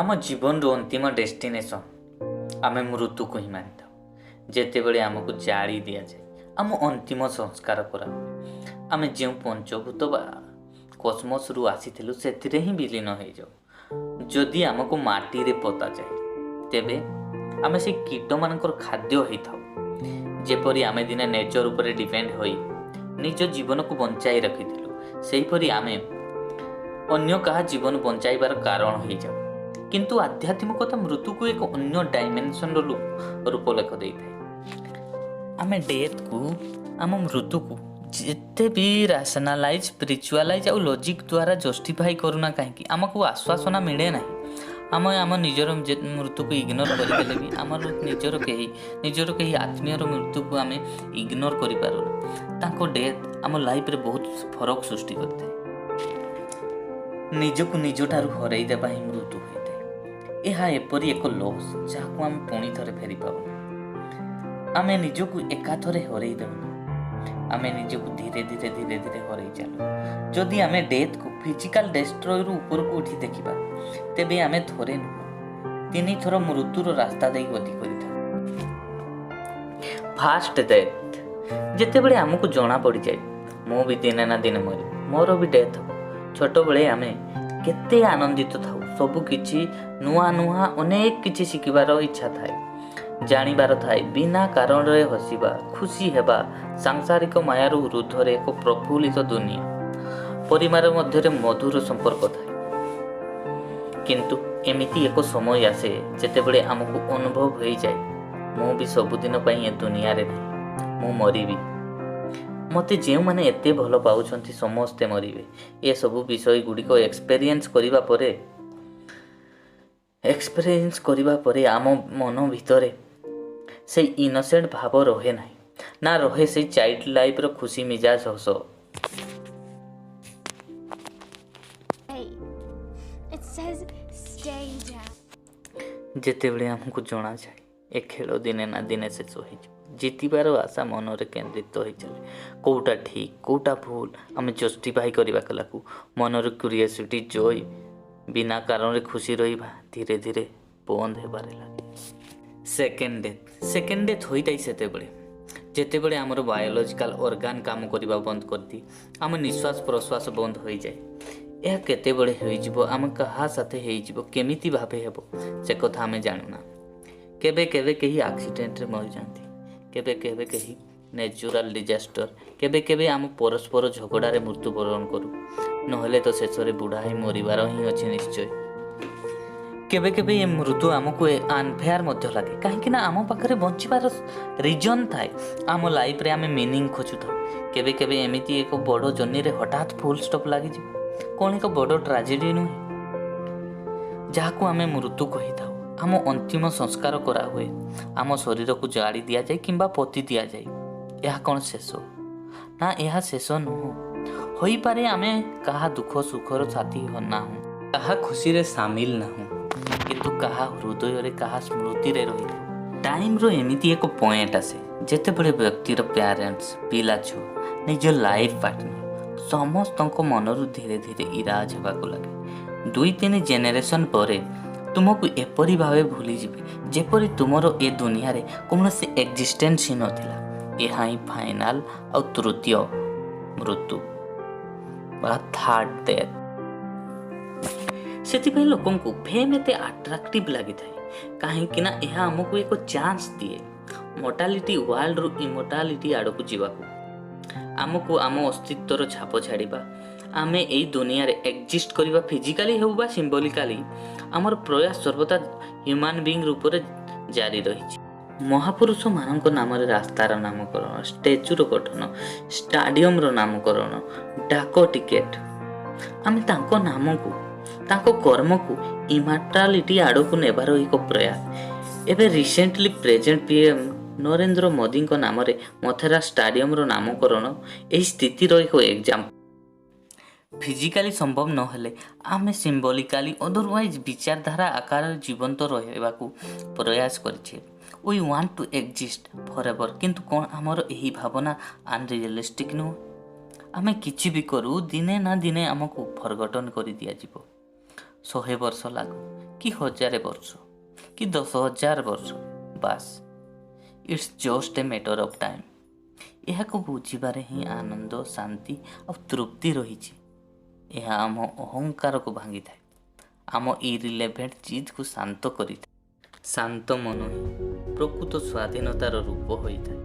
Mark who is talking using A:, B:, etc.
A: ଆମ ଜୀବନର ଅନ୍ତିମ ଡେଷ୍ଟିନେସନ୍ ଆମେ ମୃତ୍ୟୁକୁ ହିଁ ମାନିଥାଉ। ଯେତେବେଳେ ଆମକୁ ଜାଳି ଦିଆଯାଏ, ଆମ ଅନ୍ତିମ ସଂସ୍କାର କରାହୁଏ, ଆମେ ଯେଉଁ ପଞ୍ଚଭୂତ ବା କସ୍ମସରୁ ଆସିଥିଲୁ ସେଥିରେ ହିଁ ବିଲୀନ ହେଇଯାଉ। ଯଦି ଆମକୁ ମାଟିରେ ପୋତାଯାଏ, ତେବେ ଆମେ ସେଇ କୀଟମାନଙ୍କର ଖାଦ୍ୟ ହେଇଥାଉ। ଯେପରି ଆମେ ଦିନେ ନେଚର ଉପରେ ଡିପେଣ୍ଡ ହୋଇ ନିଜ ଜୀବନକୁ ବଞ୍ଚାଇ ରଖିଥିଲୁ, ସେହିପରି ଆମେ ଅନ୍ୟ କାହା ଜୀବନ ବଞ୍ଚାଇବାର କାରଣ ହେଇଯାଉ। କିନ୍ତୁ ଆଧ୍ୟାତ୍ମିକତା ମୃତ୍ୟୁକୁ ଏକ ଅନ୍ୟ ଡାଇମେନସନର ରୂପଲେଖ ଦେଇଥାଏ। ଆମେ ଡେଥକୁ, ଆମ ମୃତ୍ୟୁକୁ ଯେତେ ବି ରାସନାଲାଇଜ୍, ସ୍ପିରିଚୁଆଲାଇଜ୍ ଆଉ ଲଜିକ୍ ଦ୍ୱାରା ଜଷ୍ଟିଫାଇ କରୁନା କାହିଁକି, ଆମକୁ ଆଶ୍ୱାସନା ମିଳେ ନାହିଁ। ଆମେ ଆମ ନିଜର ମୃତ୍ୟୁକୁ ଇଗ୍ନୋର କରିଦେଲେ ବି ଆମର ନିଜର କେହି ଆତ୍ମୀୟର ମୃତ୍ୟୁକୁ ଆମେ ଇଗ୍ନୋର କରିପାରୁନା। ତାଙ୍କ ଡେଥ୍ ଆମ ଲାଇଫରେ ବହୁତ ଫରକ ସୃଷ୍ଟି କରିଥାଏ। ନିଜକୁ ନିଜଠାରୁ ହରାଇ ଦେବା ହିଁ ମୃତ୍ୟୁ ହୋଇଥାଏ। ଏହା ଏପରି ଏକ ଲସ୍, ଯାହାକୁ ଆମେ ପୁଣି ଥରେ ଫେରି ପାଉନା। ଆମେ ନିଜକୁ ଏକାଥରେ ହରାଇ ଦେଉନା, ଆମେ ନିଜକୁ ଧୀରେ ଧୀରେ ଧୀରେ ଧୀରେ ହରାଇ ଚାଲୁ। ଯଦି ଆମେ ଡେଥକୁ ଫିଜିକାଲ ଡେଷ୍ଟ୍ରୟରୁ ଉପରକୁ ଉଠି ଦେଖିବା, ତେବେ ଆମେ ଥରେ ନୁହଁ, ତିନି ଥର ମୃତ୍ୟୁର ରାସ୍ତା ଦେଇ ଗତି କରିଥାଉ। ଫାଷ୍ଟ ଡେଥ୍, ଯେତେବେଳେ ଆମକୁ ଜଣା ପଡ଼ିଯାଏ, ମୁଁ ବି ଦିନେ ନା ଦିନେ ମରିବି, ମୋର ବି ଡେଥ୍ ହେବ। ଛୋଟବେଳେ ଆମେ କେତେ ଆନନ୍ଦିତ ଥାଉ। ସବୁ କିଛି ନୂଆ ନୂଆ, ଅନେକ କିଛି ଶିଖିବାର ଇଚ୍ଛା ଥାଏ, ଜାଣିବାର ଥାଏ। ବିନା କାରଣରେ ହସିବା, ଖୁସି ହେବା, ସାଂସାରିକ ମାୟାରୁ ଉର୍ଦ୍ଧ୍ୱରେ ଏକ ପ୍ରଫୁଲ୍ଲିତ ଦୁନିଆ, ପରିବାର ମଧ୍ୟରେ ମଧୁର ସମ୍ପର୍କ ଥାଏ। କିନ୍ତୁ ଏମିତି ଏକ ସମୟ ଆସେ, ଯେତେବେଳେ ଆମକୁ ଅନୁଭବ ହୋଇଯାଏ, ମୁଁ ବି ସବୁଦିନ ପାଇଁ ଏ ଦୁନିଆରେ ନାହିଁ, ମୁଁ ମରିବି। ମୋତେ ଯେଉଁମାନେ ଏତେ ଭଲ ପାଉଛନ୍ତି, ସମସ୍ତେ ମରିବେ। ଏସବୁ ବିଷୟ ଗୁଡ଼ିକ ଏକ୍ସପେରିଏନ୍ସ କରିବା ପରେ ଆମ ମନ ଭିତରେ ସେଇ ଇନୋସେଣ୍ଟ ଭାବ ରହେ ନାହିଁ, ନା ରହେ ସେଇ ଚାଇଲ୍ଡ ଲାଇଫର ଖୁସି ମିଜାଜ, ହସ।
B: Hey, it says stay down.
A: ଯେତେବେଳେ ଆମକୁ ଜଣାଯାଏ, ଏ ଖେଳ ଦିନେ ନା ଦିନେ ଶେଷ ହେଇଯିବ, ଜିତିବାର ଆଶା ମନରେ କେନ୍ଦ୍ରିତ ହେଇ ଚାଲେ। କେଉଁଟା ଠିକ୍, କେଉଁଟା ଭୁଲ, ଆମେ ଜଷ୍ଟିଫାଇ କରିବାକୁ ଲାଗୁ। ମନରେ କ୍ୟୁରିଓସିଟି, ଜୟ, ବିନା କାରଣରେ ଖୁସି ରହିବା ଧୀରେ ଧୀରେ ବନ୍ଦ ହେବାରେ ଲାଗେ। Second death. ସେକେଣ୍ଡ ଡେଥ୍ ହୋଇଥାଏ ସେତେବେଳେ, ଯେତେବେଳେ ଆମର ବାୟୋଲୋଜିକାଲ ଅର୍ଗାନ କାମ କରିବା ବନ୍ଦ କରିଦିଏ, ଆମ ନିଶ୍ୱାସ ପ୍ରଶ୍ୱାସ ବନ୍ଦ ହୋଇଯାଏ। ଏହା କେତେବେଳେ ହୋଇଯିବ, ଆମେ କାହା ସାଥେ ହେଇଯିବ, କେମିତି ଭାବେ ହେବ, ସେ କଥା ଆମେ ଜାଣୁନା। କେବେ କେବେ କେହି ଆକ୍ସିଡେଣ୍ଟରେ ମରିଯାଆନ୍ତି, କେବେ କେବେ କେହି ନ୍ୟାଚୁରାଲ ଡିଜାଷ୍ଟର, କେବେ କେବେ ଆମ ପରସ୍ପର ଝଗଡ଼ାରେ ମୃତ୍ୟୁବରଣ କରୁ। ନହେଲେ ତ ଶେଷରେ ବୁଢ଼ା ହେଇ ମରିବାର ହିଁ ଅଛି ନିଶ୍ଚୟ। କେବେ କେବେ ଏ ମୃତ୍ୟୁ ଆମକୁ ଅନଫେୟାର ମଧ୍ୟ ଲାଗେ, କାହିଁକି ନା ଆମ ପାଖରେ ବଞ୍ଚିବାର ରିଜନ୍ ଥାଏ। ଆମ ଲାଇଫରେ ଆମେ ମିନିଂ ଖୋଜୁଥାଉ। କେବେ କେବେ ଏମିତି ଏକ ବଡ଼ ଜର୍ଣ୍ଣିରେ ହଠାତ୍ ଫୁଲ୍ ଷ୍ଟପ୍ ଲାଗିଯିବ କ'ଣ ଏକ ବଡ଼ ଟ୍ରାଜେଡି ନୁହେଁ? ଯାହାକୁ ଆମେ ମୃତ୍ୟୁ କହିଥାଉ। ଆମ ଅନ୍ତିମ ସଂସ୍କାର କରାହୁଏ, ଆମ ଶରୀରକୁ ଜାଳି ଦିଆଯାଏ କିମ୍ବା ପୋତି ଦିଆଯାଏ। ଏହା କ'ଣ ଶେଷ? ନା, ଏହା ଶେଷ ନୁହଁ। ହୋଇପାରେ ଆମେ କାହା ଦୁଃଖ ସୁଖର ସାଥୀ ନାହୁଁ, କାହା ଖୁସିରେ ସାମିଲ ନାହୁଁ, କିନ୍ତୁ କାହା ହୃଦୟରେ, କାହା ସ୍ମୃତିରେ ରହିଥାଉ। ଟାଇମ୍ର ଏମିତି ଏକ ପଏଣ୍ଟ ଆସେ, ଯେତେବେଳେ ବ୍ୟକ୍ତିର ପ୍ୟାରେଣ୍ଟସ୍, ପିଲା ଛୁଆ, ନିଜ ଲାଇଫ୍ ପାର୍ଟନର ସମସ୍ତଙ୍କ ମନରୁ ଧୀରେ ଧୀରେ ଇରାଜ ହେବାକୁ ଲାଗେ। 2-3 ଜେନେରେସନ୍ ପରେ ତୁମକୁ ଏପରି ଭାବେ ଭୁଲିଯିବେ, ଯେପରି ତୁମର ଏ ଦୁନିଆରେ କୌଣସି ଏକ୍ଜିଷ୍ଟେନ୍ସ ହିଁ ନଥିଲା। ଏହା ହିଁ ଫାଇନାଲ ଆଉ ତୃତୀୟ ମୃତ୍ୟୁ ବା ଥାର୍ଡ ଡେଥ୍। ସେଥିପାଇଁ ଲୋକଙ୍କୁ ଫେମ୍ ଏତେ ଆଟ୍ରାକ୍ଟିଭ୍ ଲାଗିଥାଏ, କାହିଁକି ନା ଏହା ଆମକୁ ଏକ ଚାନ୍ସ ଦିଏ ମୋର୍ଟାଲିଟି ୱାର୍ଲଡରୁ ଇମୋର୍ଟାଲିଟି ଆଡ଼କୁ ଯିବାକୁ, ଆମକୁ ଆମ ଅସ୍ତିତ୍ୱର ଛାପ ଛାଡ଼ିବା, ଆମେ ଏଇ ଦୁନିଆରେ ଏକ୍ଜିଷ୍ଟ କରିବା, ଫିଜିକାଲି ହେଉ ବା ସିମ୍ବଲିକାଲି। ଆମର ପ୍ରୟାସ ସର୍ବଦା ହ୍ୟୁମାନ୍ ବିଙ୍ଗ ରୂପରେ ଜାରି ରହିଛି। ମହାପୁରୁଷମାନଙ୍କ ନାମରେ ରାସ୍ତାର ନାମକରଣ, ଷ୍ଟାଚ୍ୟୁର ଗଠନ, ଷ୍ଟାଡିୟମର ନାମକରଣ, ଡାକ ଟିକେଟ, ଆମେ ତାଙ୍କ ନାମକୁ, ତାଙ୍କ କର୍ମକୁ ଇମୋର୍ଟାଲିଟି ଆଡ଼କୁ ନେବାର ଏକ ପ୍ରୟାସ। ଏବେ ରିସେଣ୍ଟଲି ପ୍ରେଜେଣ୍ଟ ପିଏମ୍ ନରେନ୍ଦ୍ର ମୋଦିଙ୍କ ନାମରେ ମୋଟେରା ଷ୍ଟାଡିୟମର ନାମକରଣ ଏହି ସ୍ଥିତିର ଏକ ଏକ୍ଜାମ୍ପଲ। ଫିଜିକାଲି ସମ୍ଭବ ନହେଲେ ଆମେ ସିମ୍ବଲିକାଲି, ଅଦରୱାଇଜ୍ ବିଚାରଧାରା ଆକାରରେ ଜୀବନ୍ତ ରହିବାକୁ ପ୍ରୟାସ କରିଛେ। We want to exist forever. କିନ୍ତୁ କ'ଣ ଆମର ଏହି ଭାବନା ଅନରିଏଲିଷ୍ଟିକ୍ ନୁହଁ? ଆମେ କିଛି ବି କରୁ, ଦିନେ ନା ଦିନେ ଆମକୁ ଫରଗଟନ୍ କରିଦିଆଯିବ। 100 ବର୍ଷ ଲାଗୁ କି 1000 ବର୍ଷ କି 10,000 ବର୍ଷ, ବାସ୍। It's just a matter of time. ଏହାକୁ ବୁଝିବାରେ ହିଁ ଆନନ୍ଦ, ଶାନ୍ତି ଆଉ ତୃପ୍ତି ରହିଛି। ଏହା ଆମ ଅହଙ୍କାରକୁ ଭାଙ୍ଗିଥାଏ, ଆମ ଇରିଲେଭେଣ୍ଟ ଜିଦ୍କୁ ଶାନ୍ତ କରିଥାଏ। ଶାନ୍ତ ମନ ହିଁ ପ୍ରକୃତ ସ୍ୱାଧୀନତାର ରୂପ ହୋଇଥାଏ।